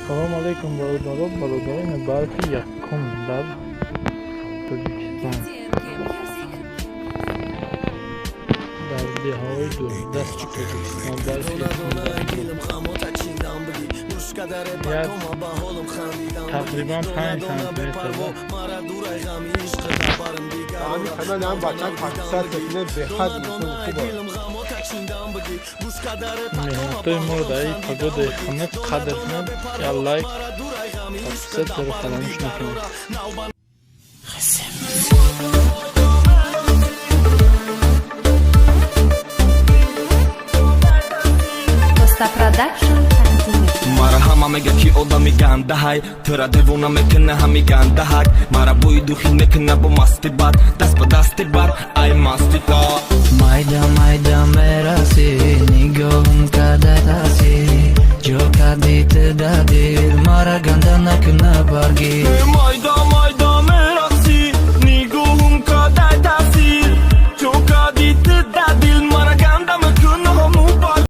Салому алейкум, бародаро, бародарони. Барфи якум дар Тоҷикистон, дар деҳаҳои дурдасти Тоҷикистон барфи як тақрибан 5 сантиметр. Ҳамин канали ҳам бачак подписаться кунед, беҳад инсони хуб аст. Меҳнатҳои моро дар ин погодаи хунук қадр кунед, як лайк, подписаться ро фаромӯш накунед. Коста Продакшн тақдим мекунад. Мара ҳама мега, ки одами гандаҳай, тура девона мекуна ҳами гандаҳак, мара бӯи духин мекуна бо масти бад, даст ба дасти бар ай масти то. Майда майда мерасӣ, нигоҳум када таси, ҷо кардӣ ту да дил, мара ганда накуна барги. Майда.